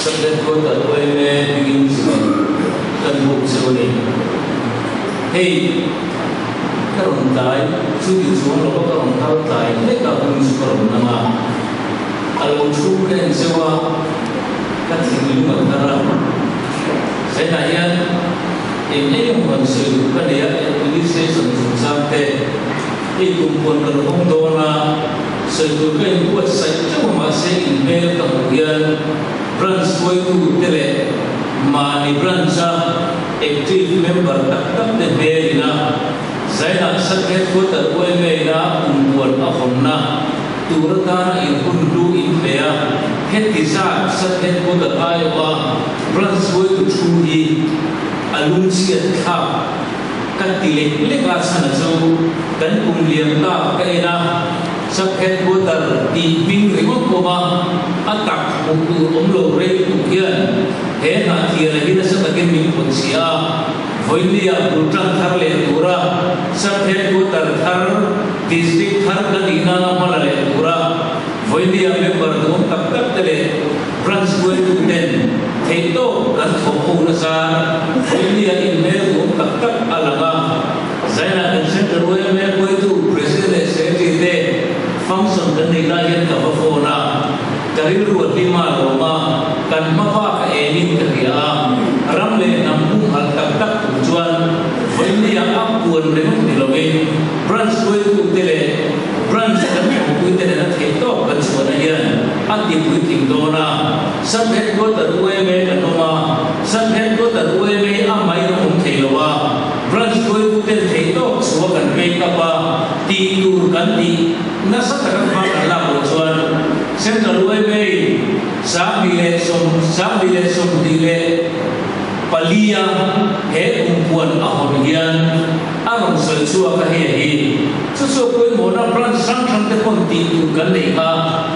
Sub Headquarter yma hmingin chibai kan buk cheu a ni. Hei ka rawn tlai chu ti chuang lova ka rawn kal tlai hlek a hun chu ka rawn nang a, a lo thu ka en cheu a, ka thinlung a thar a. Zainah hian eng eng emaw han sawi duh ka nei a, administration chungchang te hei kum puan kan hawng dawn a, sawi tur ka inbuatsaih teuh a mahse inhmel ka hmuh hian branch hruaitu te leh mahni branch a active member tak tak te hmel ina Zainah Sub Headquarter yma ina kum puan a hawnna tur atana inhun hlu inpe a, heti zat Sub Headquarter aiawha branch hruaitu thu hi a lungchhiat thlak ka ti lek lek a, chhan a chu kan kum liam ta ka en a, Sub Headquarter tih hming ringawt pawma a tak hmuh tur awm lo rei lutuk hian he hnahthiala hi nasa takin min pawt chhia a. Vawinia bul tan thar leh tura Sub Headquarter thar, District thar ka nih nana hma la leh tura Vawinia member duhawm tak tak te leh Branch hruaitu ten theihtawp kan thawk ho nasa Vawinia inhmel duhawm tak tak a lang a. Zainah kan Central yma hruaitu President leh Secretary te function kan neih lai hian ka va phone a. Ka rilru a hlim a lawm a, kan hma bak a engin ka hria a, ram leh hnam humhalh tak tak tur chuan vawinia a puan ringawt ni lovin branch hruaitute leh branch kan thawhpuite nena theih tawk kan chhuahna hian a tipuitling dawn a. Sub Headquarter yma kan awm a, Sub Headquarter yma a mai a awm thei lo a, branch hruaituten theih tawk chhuah kan make up a, tih tur kan tih Nasa taka hma kan lak loh chuan Central yma in 2024 a he kumpuan a hawn hian a rawn sawi chhuak a hei a hi. Chu chu a pawimawhna branch hrang hrang te pawn tih tur kan neih kha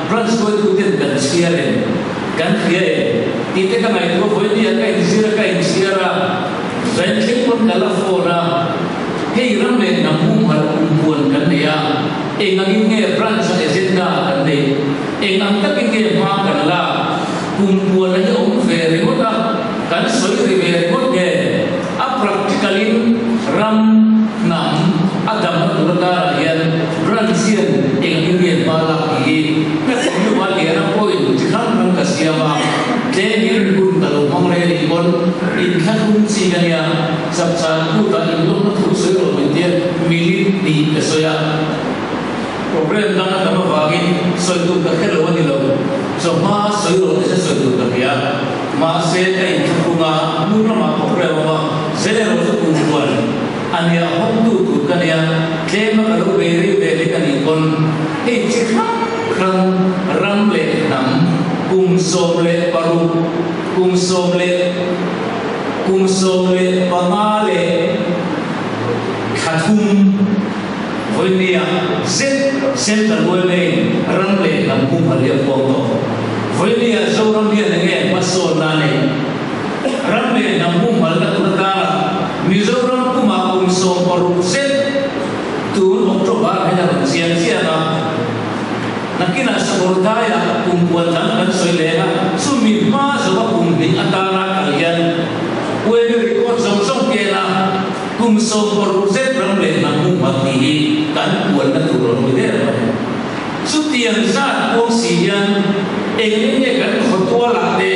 branch hruaitu ten kan chhiar em, kan hria em tih te ka ngaihtuah vawinia ka inzir a ka inchhiar a, zainthleng pawn ka la phone a, hei ram leh hnam humhalh kumpuan kan nei a. Eng angin nge branch a agenda kan neih? Eng ang takin nge hma kan lak? Kum puan a hi awm ve ringawt a, kan sawi ri ve ringawt nge? A practical in ram, hnam a damna tur atarah hian branch hian eng angin nge hma lak tih hi ka thinlung a lian a point chi hrang hrang ka siam a, tlemin hun ka lo hmang reng anih pawn inthlahrung chi ka nia. Chapchar kutah inlawmna thu sawi rawh min tia minute hnih ka sawi a. Program dang a tam avangin sawi tur ka hre lo a ni lo. Chawhma sawi rawh tise sawi tur ka hria. Mahse ka inthlahrung a, hmun ramah program awm a, zel erawh chu kum huan a nia hawngtu tur ka nia, tlema ka lo bei rei ve hlek a nih pawn hei chi hrang hrang ram leh hnam kum 16, kum sawm leh Kum 15 leh thla thum vawinia zet Central yma-in ram leh hnam humhalh hi a phuang tawh. Vawinia Zoram hian enge hmasawnna a neih? Ram leh hnam humhalhna tur atana Mizoram pumah kum 16 zet tun October hian a rawn chiang chiang a. Nakinah Sakawrdaiah kum puan dang kan sawi leng a, chumi hma zova kum hnih atana kal hian Uaimi record zawng zawng ken a, kum 16 zet ram leh hnam humhal tih hi kan puanna tur rawn ni der mai. Chutiang zat puang si hian eng nge kan khawtualah te,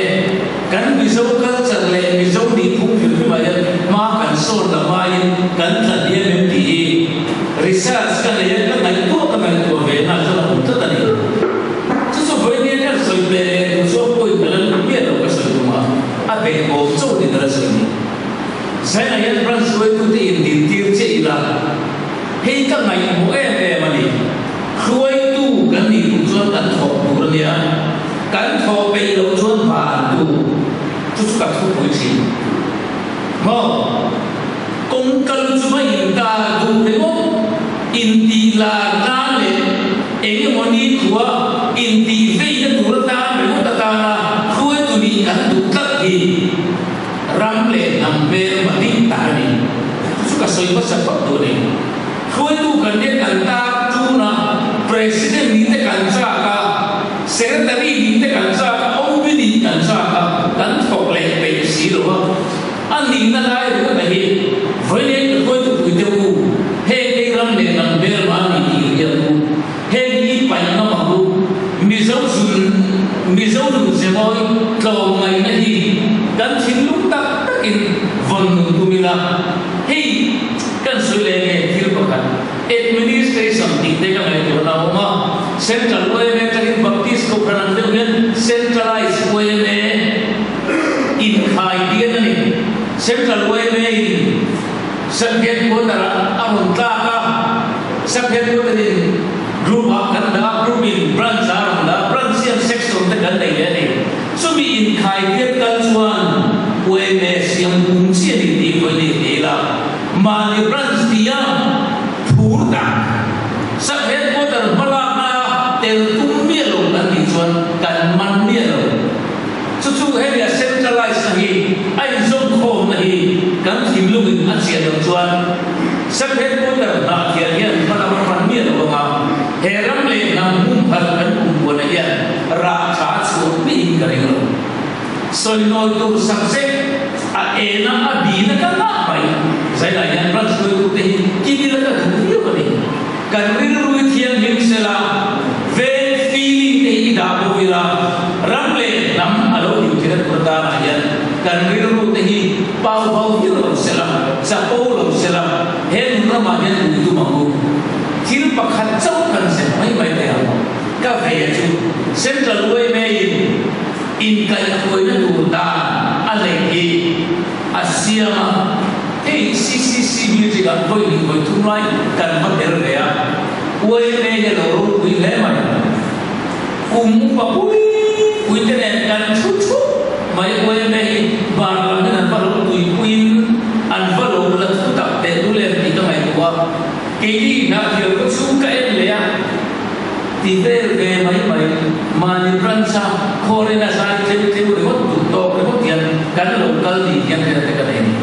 kan Mizo culture leh Mizo nihphung hrim hrimah hian hma kan sawn la hmain kan tla hniam em tih hi Research ka nei a, ka ngaihtuah ka ngaihtuah ve na chuan a awm tlat a ni. Chu chu vawiin hian sawi ve leh duh chuan point ka la lut miah lo ka sawi tum a, a beih awm chauh ni ka la sawi ni. Zainah hian branch hruaitute indintir che ila, hei ka ngaihmawh em em a ni. Hruaitu kan nih duh chuan kan thawk tur a nia, kan thawh peih loh chuan van tu, chu chu ka thupui thin. Maw? Kawng kal chu va intar duh ringawt, intih lar nan leh eng emaw ni khua intih veina tur atan ringawt atana hruaitu nih kan duh tlat hi ram leh hnam hmel ma ding tak a ni. Chu chu ka sawi hmasa phawt duh a ni. Hruaitu kan nia kan tar tuna President nih te kan chak a, Secretary nih te kan chak a, OB nih kan chak a. nihna lai ringawt a hi vawiin ka hruaitu pui te u, heng ei ram leh lam hmelma a ni tih riak u, heng hi paih ngam ang u, Mizo zun Mizo nun ze mawi tlawmngaihna hi kan thinlung tak takin vawn nun tum ila, hei kan sawi leh nge thil pakhat administration tih te ka ngaihtuahna a awm a, Central yma atangin Baptist Kohhran ang deuh hian Centralized yma inkhai dian a ni. Central yma in Sub Headquarter ah a rawn tlak a, Sub Headquarter in Group ah kan dah a, Group in Branch ah a rawn dah a, Branch hian Section te kan nei leh a ni. Chumi inkhai dian kal chuan yma siam kum chi a ni tih vawi ni hle ila, mahni Branch tia phur tak Sub Headquarter hmalakna tel tum miah lo kan tih chuan kan man miah lo. Chu chu hemi a centralize na hi a inzawmkhawmna hi kan thinlungin a chian loh chuan Sub Headquarter hnah thian hian hma lam a pan miah lo ang a, he ram leh hnam humhalh kan kumbuana hian rah tha a chhuah mihin ka ring lo. Sawi nawi tur subject a ena a bina ka ngah mai. Zailai hian branch hruaitute hi kim ila ka duh viau a ni. Kan rilru i thianghlim sela, veng feeling te hi i dah bo ila, ram leh hnam a lo hlim thei na tur atanah hian kan rilru te hi pau vau viau lo sela, chapo lo sela, he nun ramah hian ui tum ang u. Thil pakhat chauh kan zep mai mai thei ang. Ka vei a chu Central yma in inkaihhruaina tur dan a neih hi a siam a. Hei CCC music ah vawi hnih vawi thum lai kan va tel ve a, yma hi a lo ropui hle mai. Kum upa pui pui te nen kan thu thup mai yma hi bar lam hian an va lo tuipuiin an va lo la thu tak teh dul em tih ka ngaihtuah a, keini hnahthil ka chhung ka en leh a ti vel ve mai mai. Mahni branch a khawlin a zai tleu tleu ringawt duh tawk ringawt hian kan lo kal ni hian rilru te ka nei a ni.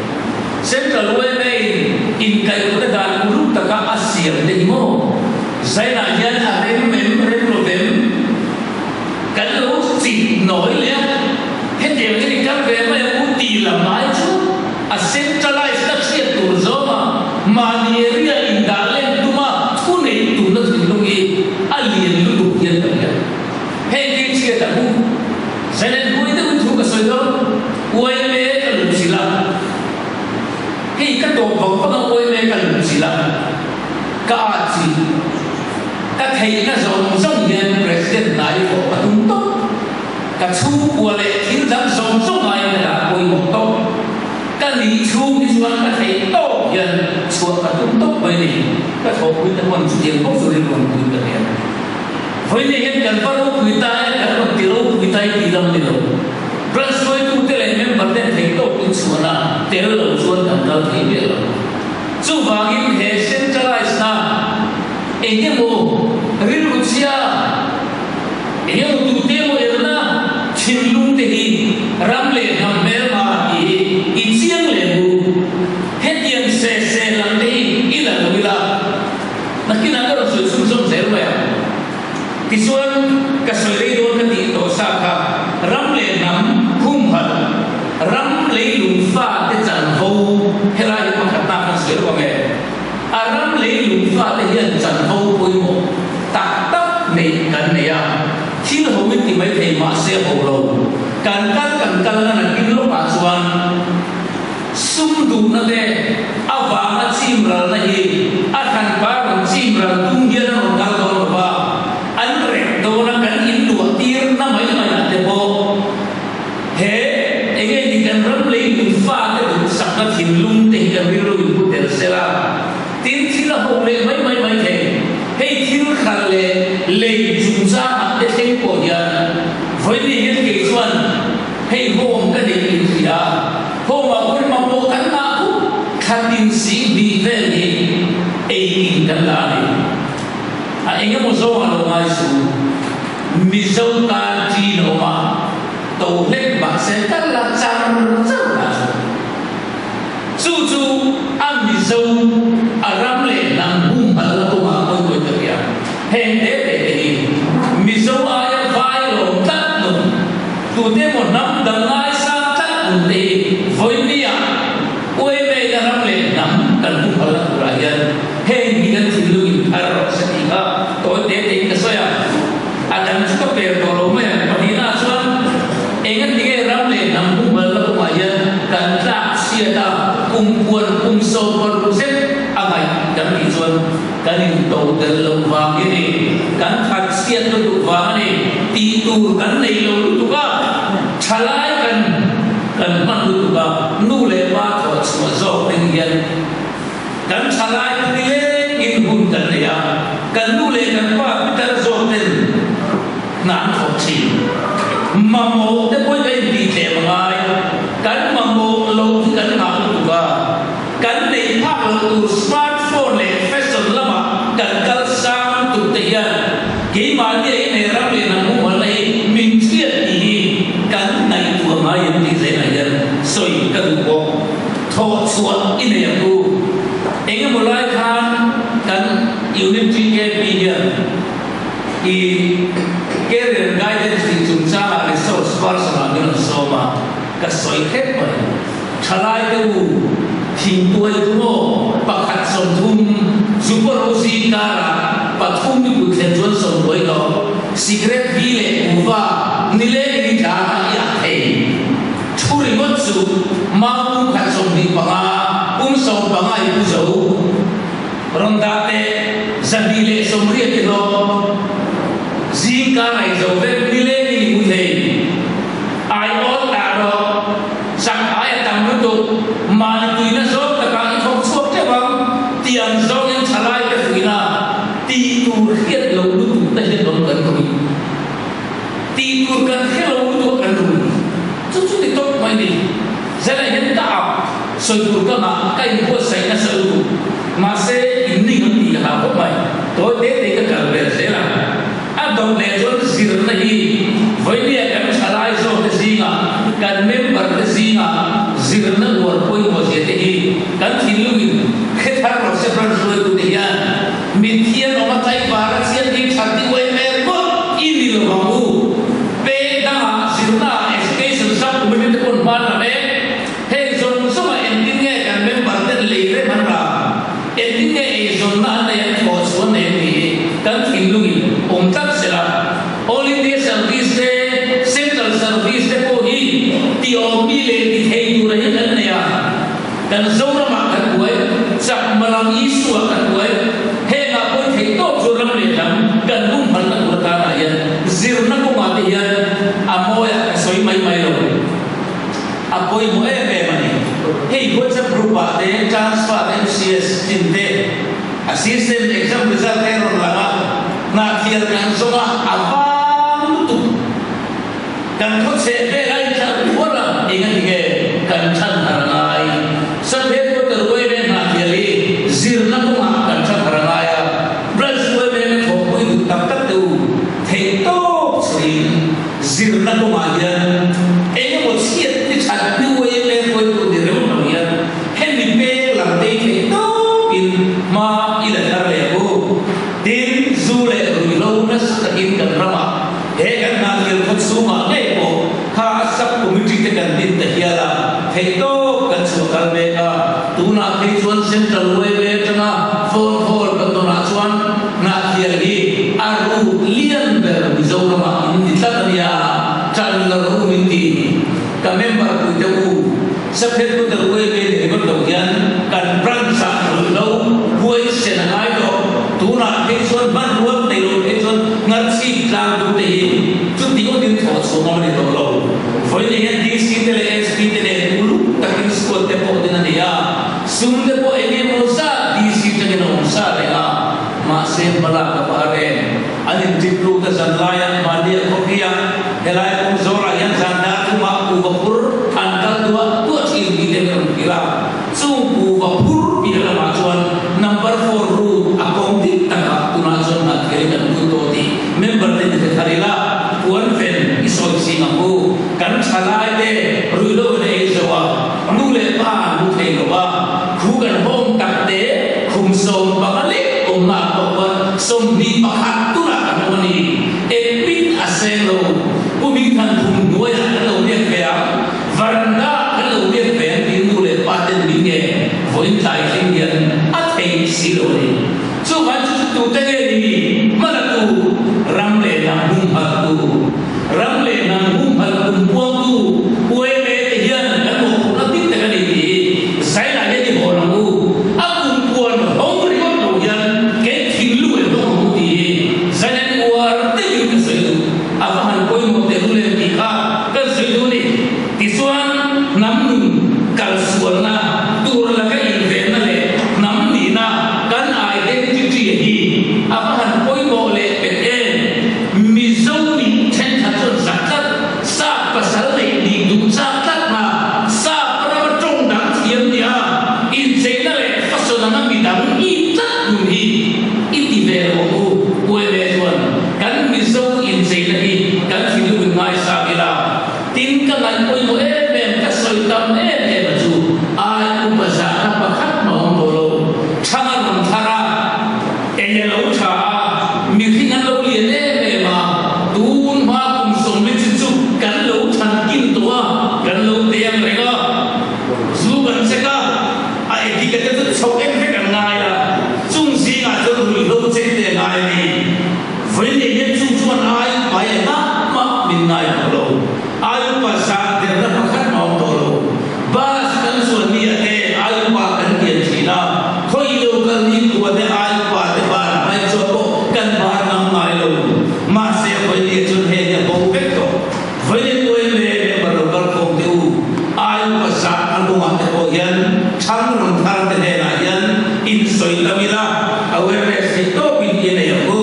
Central yma in inkaihhruaina dan uluk taka a siam te hi maw Zainah hian a rem em rem lo vem kan lo chit nawi leh a, hetiang hian i kal ve mai ang u tih lam ai chu a centralize na hriat tur zawng a mahni area indah len tuma thu neih tumna thinlung hi a lian lutuk hian ka hria. Heng hi chhiat ang u. Zalen pui deuhin thu ka sawi dawn. Uaime ka luhchilh a. Hei ka tawp vang vang a uaime ka luhchilh a. Ka at chi. Ka theihna zawng zawng hian President hna i fawh ka tum tawp. Ka chhungkua leh thil dang zawng zawng aiin ka dah pawimawh tawp. Ka nih chhung hi chuan ka theih tawp hian chhuah ka tum tawp mai a ni. Ka thawhpui te pawn chutiang bawk chu rilru an pui ka hria. Vawiin hian kan va ropui ta e, kan rawn ti ropui ta i tih lam a ni lo. Branch hruaitute leh member ten theih tawk in chhuahna tel lo chuan kan kal thei miah lo. Chuvangin he centralize na eng emaw rilru chhia, eng emaw tute emaw elna thinlung te hi ram leh hnam hmelma tih hi i chiang leh mu. Hetiang se se lam te hi i la lo ila. Nakinah ka rawn sawi chhunzawm zel mai ang. Tichuan, ka sawi rei dawn ka tih tawh sa kha ram leh hnam humhalh, ram leilung fate chanvo, helai hi pakhatna kan sawi lo ang e. A ram leilung fate hian chanvo pawimawh tak tak neih kan nei a, thil ho in ti mai thei mahse ho lo. Kan kal kan kal na nakin lawkah chuan, Sum duhna te avanga chim ralna hi a hranpa rawn chim ral tum hian a rawn kal dawn lo va, an rek dawn a kan inluah tir na mai mai ah te pawh he enge ni kan ram leilung fate duhsakna thinlung te hi kan rilru in pu tel sel a, tin thil a ho leh mai mai mai thei. Hei thil khalh leh lei chungchang ah te thleng pawh hian vawiin hian kei chuan Hei home ka neih in hria, home ah hun mamawh kan ngah khawp, thla tin sing hnih vel hi ei in kan la a ni. A eng emaw zawng a lo ngai su, Mizo tan ṭin a awm a, to hlek mahse kan la char char la chu. Chu chu a Mizo, a ram leh hnam humhalh na kawngah pawimawh ta hria. Heng te te te hi Mizo aia vai lawm tlat nun, tute emaw hnam dang ngaisang tlat nun te hi vawinia. loh vang hi a ni. Kan thatchhiat lutuk vang a ni. Tih tur kan nei lo lutuk a, thalai kan kan hman lutuk a, nu leh pa thawh chhuah zawk ding hian kan thalai te nilengin hun kan nei a, kan nu leh kan pa pitar zawk ten hna an thawk thin. Mamawh te pawhin kan intih tlem a ngai. Kan mamawh lo hi kan nghah lutuk a. Kan neih phak loh tur smartphone leh fashion lama kan kal sang lutuk te hian keimahni a inei ram leh hnam humhalna hi min hriat tih hi kan ngaihtuah ngai em tih zengah hian sawi ka duh bawk. Thawh chhuah i nei ang u. Engemaw lai khan kan unit GKP hian i career guidance tih chungchangah resource person ah min rawn sawm a, ka sawi hrep mai. Thalai te u, thingtuai chu maw pakhat 30, Zupawro zing karah pathum i kut thlen chuan sawmtuai tawh, cigarette vi leh kuva nileng ni tla kha i ak thei. Thu ringawt chu mau kum khat 25, kum 15 i pu zo. Rawn dah teh, 280 i hlawh. Zing karah i zo vek, nileng in i pu thei. Aiawt dah rawh. Chak ai a tam lutuk, mahni tuina zawng takah i thawk chhuak teuh ang, tiang zawngin thalai te fuihna tih tur hriat loh lutuk te hian rawn kan rui. Tih tur kan hre lo lutuk a kan rui. Chu chu ti tawp mai ni. Zela hian ka ap, sawi tur ka ngah, ka inbuatsaih nasa lutuk. Mahse, inning an tih ha khawp mai. Tawi te te ka kal vel zel a. A dawt leh chuan zirna hi vawinia kan thalai zawkte zingah, kan member te zingah zirna uar pawimawh zia te hi kan thinlungin hre thar rawh se branch hruaitute hian mithian awm a tlaivar a chian hi that ni uai hmel ngawt i ni lo ang u. Peng dangah zirna ah education sub committee te pawn hman la mek. Heng zawng zawngah engtin nge kan member ten lei rem an rah? Engtin nge eizawnna an nei an thawh chu an nei a tih hi kan thinlungin awm tlat sela. All India Service te, Central Service te pawh hi ti awmmi leh ti thei tura hi kan nei a. Kan Zoramah kan buai, Chakma lam issue-ah kan buai. Hengah pawh i theih tawp chu ram leh lam kan humhalhna tur atanah hian zirna kawngah te hian a mawiah ka sawi mai mai lo. A pawimawh em em a ni. Hei WhatsApp group ah te transfer MCS tin te assistant exam result te rawn lang a, hnahthial kan zawng a, a vang lutuk. Kan khaw chheh vel a inthlar phuar a, eng a ti nge kan than har a ngai. Saphe quarter yma hnahthial hi zirna kawngah kan than har a ngai a, branch yma na thawkpui duh tak tak te u theih tawp chhuin Zirna kawngah hian engemaw chhiat ni that ni uai em hruaitu ni reuh lo hian hemi peng lam tei theih tawkin hma i la thar leh ang u. Tin, zu leh ruihhlo nasa takin kan ramah he kan hnahthil khaw chhungah ngei pawh kha a sub committee te kan din ta hial a, theih tawp kan chhuah kal mek a. Tunah phei chuan Central yma atanga phone call kan dawnah chuan Hnahthlial hi a ruk lian ber Mizoramah in ti tlat a nia, ṭan la rawh u min ti. Ka member puite u, Saphet Puter yma ni ringawt lo hian kan branch ah rulh lo huai sen a ngai tawh. Tunah phei chuan hmanrua nei lo phei chuan ngarchhip tlang duh te hi chuti awtin thawh chhuah ngam a ni tawh lo. Vawiin hian DC te leh SP te nen uluk takin squad te pawh din a ni a. Sum te pawh eng emaw zat DC tangin a awm sa reng a, mahse hmalak a va har em? An inṭip lut a zan laiah mahni a khawphi a, helai kawng zawrah hian zan dar thumah kuhva phur an kal duah duah thin tih te an rawn hrilh a, chung kuhva phur piah lamah chuan number four route a kawng dik takah tunah chuan hnahthel in an lut tawh tih member te ni hre thar ila, puan ven i sawi ching ang u, kan thalai te ruihlo in a ei zo a. Nu leh pa an hmu thei lo a, khu kan hawng tak te khum 15 lek awmna ah pawh khuan 21 tunah kan awm a ni. Admit a seng lo. Pu Mingthan khum hnuaiah kan lo riak ve ang, varanda ah kan lo riak ve ang tiin nu leh pa ten min nge vawiin tlai thleng hian a thei si lo a ni. Chuvang chu chu tute nge ni hmala tu, ram leh hnam humhalh tu, ram leh hnam humhalh kum puangtu yma te hian kan mawhphurhna dik tak a ni tih hi Zaina hian i hawn ang u. A kum puan hawng ringawt lo hian kei thinlung leh hlawm ang. ve lo ang u. Uaime chuan kan Mizo incheina hi kan thinlung in ngaisang ila. Tin, ka ngaih pawimawh em em, ka sawi tam em em a chu ai upa zahna pakhat mah awm tawh lo. Thang a rawn thar a, ei a lo tha a, mihring an lo lian em em a, tun hma kum sawmli chin chu kan lo than kin tawh a, kan lo tei ang reng a, zu kan check a, a etiquette te chu chho em vek an ngai a, chung zingah chuan ruihhlo check te a ngai a ni. Vawiin hian chung chuan ai upa hi engah mah min ngai tawh lo. Ai upa zah derna pakhat mah awm tawh lo. Bus kan chuan ni a te ai upa kan kian thin a, khawi lo kal ni khua te ai upa te bar hmai chuan pawh kan bar ngam ngai lo. Mahse vawiin hi chuan heng hi a bo vek tawh. Vawiin uai me member lo kal khawm te u, ai upa zah a kawngah te pawh hian thang rawn thar te hnenah hian insawi tam ila, awareness theih tawpin i nei ang u.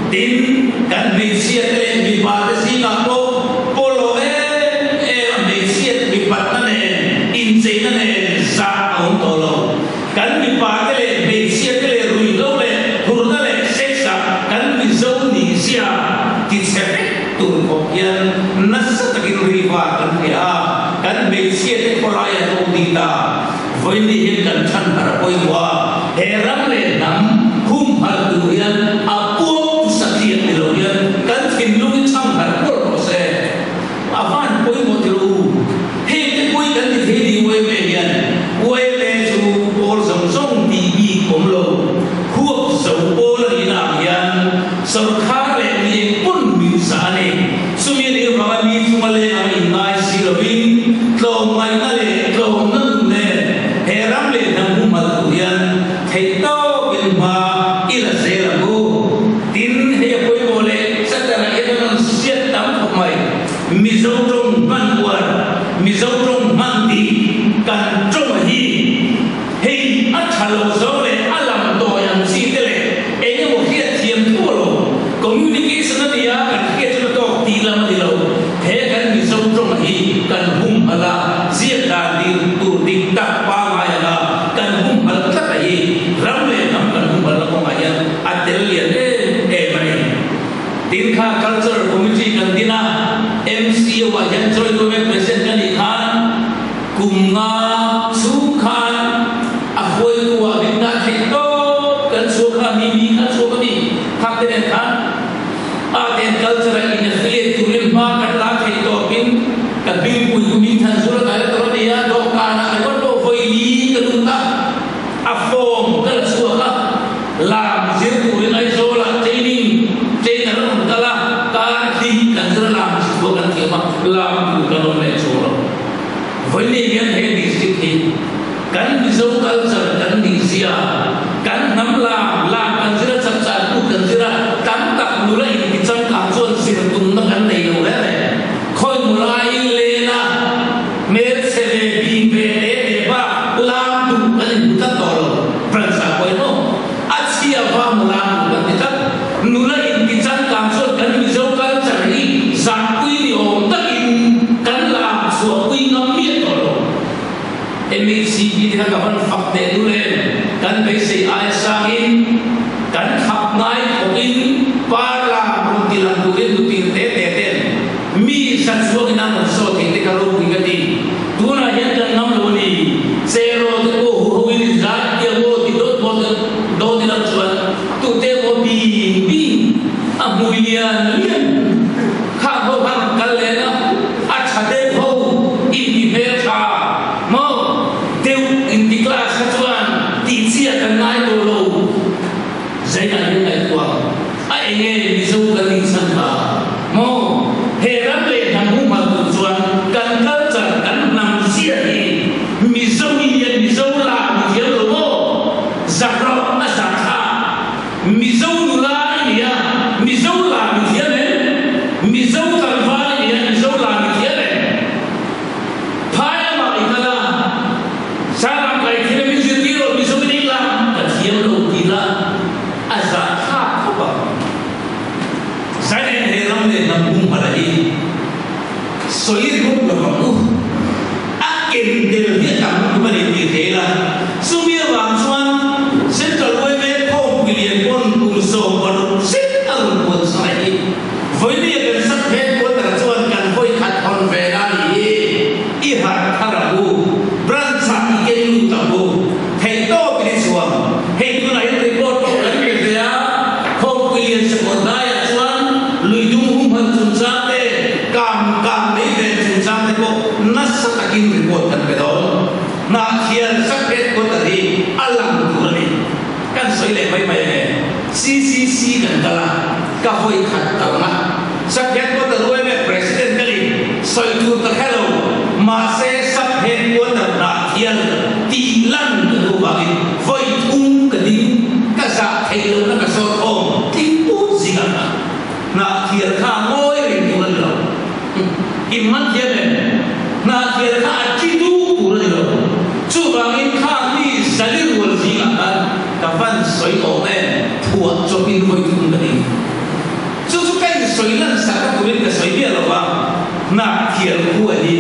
Tin, kan hmeichhia te leh mipa te zingah pawh pawlawh em em a hmeichhiat mipatna nen incheina nen zah a awm tawh lo. Kan mipa te leh hmeichhia te leh ruihhlo leh hurna leh sex ah kan Mizo nih zia tichhe vek tur khawp hian nasa takin riva kan hria a, kan hmeichhia te khawlai an awm dih ta. Vawiin hian kan chhan har a pawimawh a, he ram leh hnam humhalh tur hian a puang tu satliah ni lo hian kan thinlung hi chhang har kual rawh se. A van pawimawh ti rawh u. Hei te pui kan ti thei ni uaime hian uaime chu pawl zawng zawng tih bik awm lo, huap zo pawl a nihna ang hian sawrkhar leh mi eng pawn min zah a ni. Chumi a nih avanga mi chunga leng ang inngai si lovin tlawmngaihna leh tlawmna nun nen he ram leh hnam humhalh tur hian theih tawkin hma i la zel ang u. Tin, hei a pawimawh leh Chatara hian a rawn hriat tam khawp mai. Mizo tawng hman uar, Mizo tawng hman tih kan tawng hi hei a tha lo zo leh a lam tawi ang chi te leh eng emaw hriat thiam thu a lo. Communication a nia kan hriat chu na tawk tih lam a ni lo. He kan Mizo tawng hi kan humhalh a, ziak dan dir tur dik tak pangngai anga kan humhalh tlat a hi ram leh hnam kan humhalhna kawngah hian a tel lian em em a ni. Tin kha Cultural Committee kan din a, MCO ah hian Joint Women President ka nih khan kum nga chhung khan a hruaitu ah min dah theih tawp kan chhuak kha mi mi kha chhuak a ni khak te nen khan Art and Culture ah in affiliate turin hma kan la theih tawpin ka hmingpui kum in than zura director a ni a, dawhkanah ringawt pawh vawi li ka lut a, a form ka la chhuak a. Lam zir turin Aizawlah training trainer a rawn kal a, kar hlim kan zir a, lam zir pawh kan thiam a, lam tur kan awm leh chuang lo. Vawiin hian he district hi kan Mizo culture kan nihzia, kan hnam lam, lam kan zir a, chapchar kut kan zir a, tam tak nula inti changkang chuan zir tumna kan nei lo reng reng. Khawi mulai len a, hmelchhe ve bik ve te te bak lam duh kan inhmu tlat tawh lo. Branch ah pawh emaw a chhia va mula duh kan ti tlat. Nula inti changkang chuan kan Mizo culture hi zahpui ni awm takin kan lam chhuahpui ngam miah tawh lo. MHCP te kha ka van fak teh dul em, kan beisei aia sangin kan khap ngai khawpin par lam rawn ti lang turin lutir te te ten mi sa chhuakin an rawn saw thei te kha ropui ka ti. Tunah hian kan ngam lo a ni. Cheraw te pawh hu ho in zai tiang aw ti dawt dawt dawt ila chuan tute pawh bing bing a hmui lian lian khang ho khan rawn kal leh a, a tha deuh ho inti hmel tha maw deuh inti class kha chuan tih chiah kan ngai tawh lo. Zainah hian ngaihtuah a enge Mizo kan inchhan kha maw? He ram leh hnam humhal tur chuan kan culture, kan hnam zia hi Mizo hian Mizo lah ni thiam lo maw? Zak rawh a zak thlak. Mizo nula i ni a, Mizo lah ni thiam em? kal a, ka vawi khat kalna Sub Headquarter yma President ka ni, sawi tur ka hre lo, mahse Sub Headquarter hnah thial tih lan ka duh vangin vawi thum ka ding, ka zah theih lohna ka sawr khawm tling put zingah kha hnah thial kha ngawi reng tur a ni lo. In man thiam em? Hnah thial kha a chi duh tur a ni lo. Chuvangin khang mi zali rual zingah khan ka van sawi awm em? Phuah chawpin vawi thum ka ding. Chu chu ka insawi lan sak a turin ka sawi miah lo va, hnah thial khu a ni.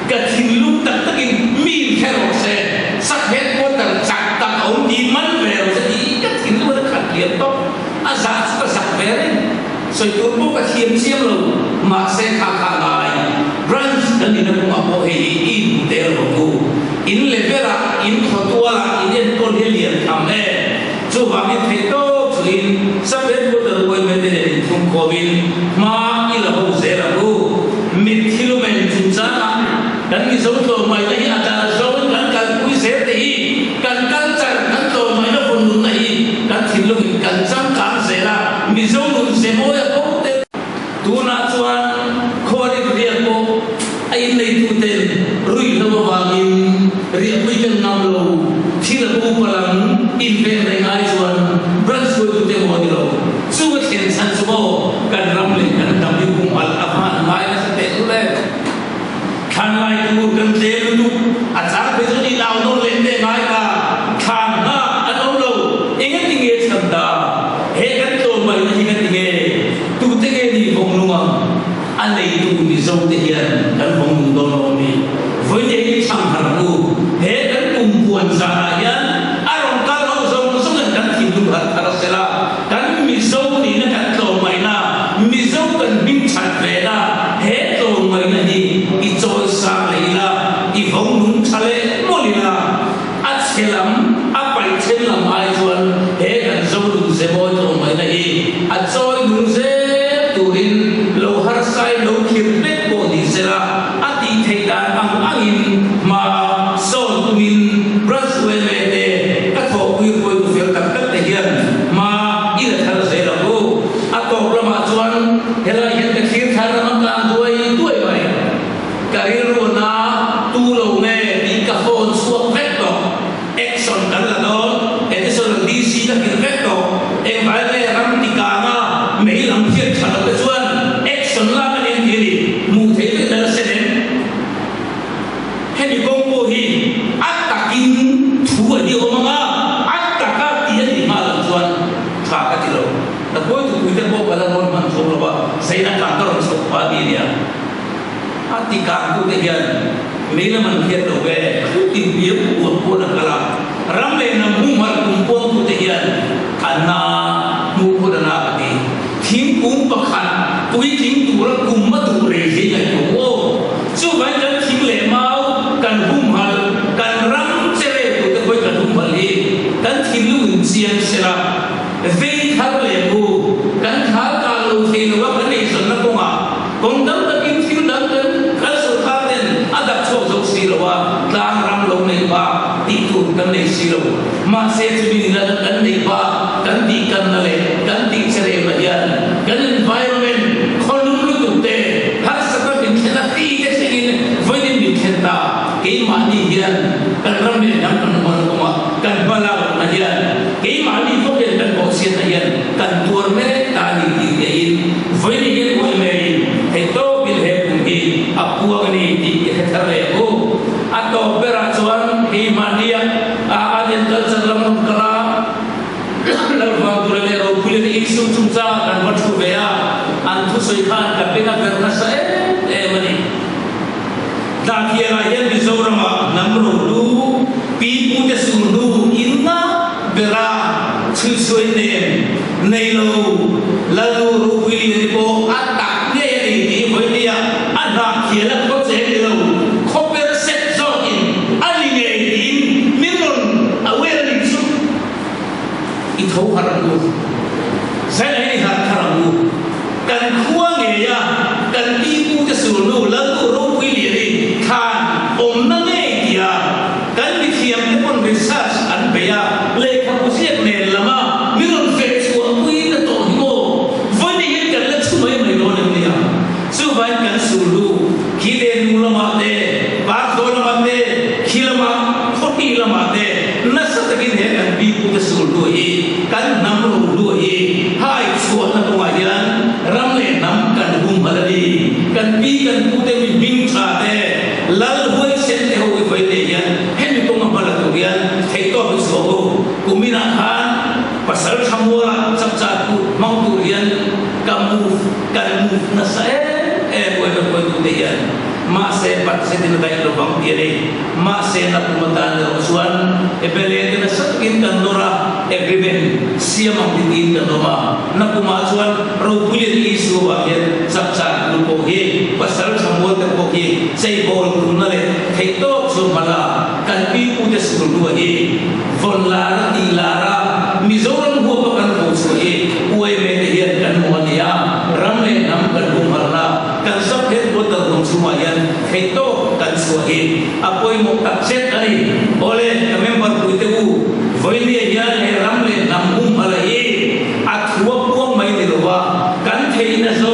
Ka thinlung tak takin mi in hre rawh se, sak headquarter chak tak a awm tih man ve rawh se tih ka thinlung a khat liam tawp. A zah chu ka zak ve reng. Sawi tur pawh ka thiam chiang lo, mahse kha kha ngai branch kan nihna kawngah pawh hei hi i inhmu tel rawh u. In level-ah, in khawtualah, in enkawl hi a lian tham em? Chuvangin theih tawp chuin Sub Headquarter Uaime te nen inthum khawmin hma i la ho zel ang u. Mitthi lumen chungchangah kan Mizo tlawmngaihna hi a dal zawngin kan kalpui zel te hi kan culture, kan tlawmngaihna vawnunna hi kan thinlungin kan changkang zel a, Mizo nun ze mawi a ko tel. Tunah chuan khuarik riak pawh a inneituten ruihhlo avangin riahpui kan ngam lo, thil a bo palang inven reng ai chuan branch hruaitute maw ni lo, chu a thlen chhan chu maw kan ram leh kan hnam hi humhalh a hman ngai nasa teh lul em? Thlan lai tur kan tlem lutuk, a chang phei chu ni nau nawn leh teh ngai ka thlan nghak an awm lo, engati nge chhan ta? He kan tlawmngaihna hi ngati nge? Tute nge ni vawng nung ang? A neitu Mizo te hian kan vawng nung dawn lo ami? Vawiin hi chhang har ang u. He kan kum puan zanah hian a rawn kal ho zawng zawngin kan thinlung har thar a sela, kan Mizo nihna kan tlawmngaihna, Mizo kan hming that vena he tlawmngaihna hi i chawi sang leh ila, i vawng nung tha leh mawlh ila. A chhe lam, a paih then lam ai chuan he kan zo nun ze mawi tlawmngaihna hi a chawi nung zel turin lo harsai lo khirh vek pawh ni sela, a tih theih dan ang angin hma sawn tumin Branch yma te ka thawhpui hruaitu fel tak tak te hian hma i la thar zel ang u. A tawp lamah chuan helai hian ka thlir thar ram a kang duai duai mai. Ka rilru na tu lo nge tih ka phone chhuak vek tawh. Action kan la dawn, Additional DC ka hrilh vek tawh. Engvai nge ram ti kanga mei lam hriat tha lo te chuan action lak a ni ang tih a ni. Hmuh theih vek dan a sen em? Hemi kawng pawh hi a takin thu a hi awm ang a, a taka tih a nih hma loh chuan tha ka ti lo. Ka kawitupui te pawh ka la rawn hman tho lo a, Zaina kang ka rawn chhoh pah a ti a nia. A ti kangtute hian mei lam an hriat lo ve, thu tin biak uap pawn a kal a, ram leh hnam humhalh kum puangtute hian a na hmuh phut a na ka ti. Thingkung pakhat puitling tura kum a duh rei hi ngaihtuah aw. Chuvangin kan thing leh mau kan humhalh, kan ram che rel turte pawhin kan humhalh hi kan thinlung in chiang sela, vei thar leh bu kan thal kah lo thei lo a kan eizawnna kawngah Kawng dang takin thil dang kan kan sorkar ten a dak chhuak zo si lo a, tlang ram lo neih bak tih tur kan nei si lo. Mahse chumi nila kan neih bak kan tih kanna leh kan tih che remna hian kan environment khawlum lutuk te harsatna min thlen a hri te thlengin vawiin min thlen ta. Keimahni hian kan ram leh hnam kan hman kawngah kan hma lak lohna hian keimahni khawvel kan bawhchhiatna hian kan tuar mek ta a ni tih hriain vawiin hian uai maiin theihtawpin he kum hi a puang a ni tih i hre thar leh ang u. A tawp berah chuan keimahnia a art and culture lam rawn kal a, Lalvangtura leh Ropuian Isu chungchangah kan va thu ve a, an thusawi khan ka beng a verh nasa em em a ni. Tlakhialah hian Mizoramah hnam rohlu, pi pute sulhnu inna bera chhuichhuai nen nei lo Lalnu ropui lian hi pawh a tak ngei a ni tih vawinia a hnahkhial a khaw cheng ni lo khawper set zawkin a ni ngei tiin min rawn aware a nih chu. I tho harh ang u. Zaina hian i harh thar ang u. Kan khua ngeia kan pi pute sulhnu Lalnu ropui liani thlan awmna ngei tia kan mithiamte pawn research an bei a, lehkhabu ziak nen lama min rawn feh chhuahpui na tawh hi maw? hmang tur hian ka move kan move nasa em em uai ka hruaitute hian mahse budget in a daih lo vang ti a ni. Mahse na kum atan erawh chuan MLA te nasa takin kan nawr a, agreement siam ang ti tiin kan awm a. Na kumah chuan Ropuiin issue ah hian chapchar tur pawh hi pasal tha mual te pawh hi cheibawl tumna leh theihtawp chu hmala kan pipute sul hnua hi vawn lar a tih lar a, Mizoram huapa kan tho chhuah hi UAMA te hian kan hmu a ni a, ram leh hnam kan humhalhna kan sub headquarter hmun chhungah hian theihtawp kan chhuah hi a pawimawh tak zet a ni. Awle, ka member puite u, vawinia hian he ram leh hnam humhalh hi a thu a puang mai ni lova, kan theihna zawng.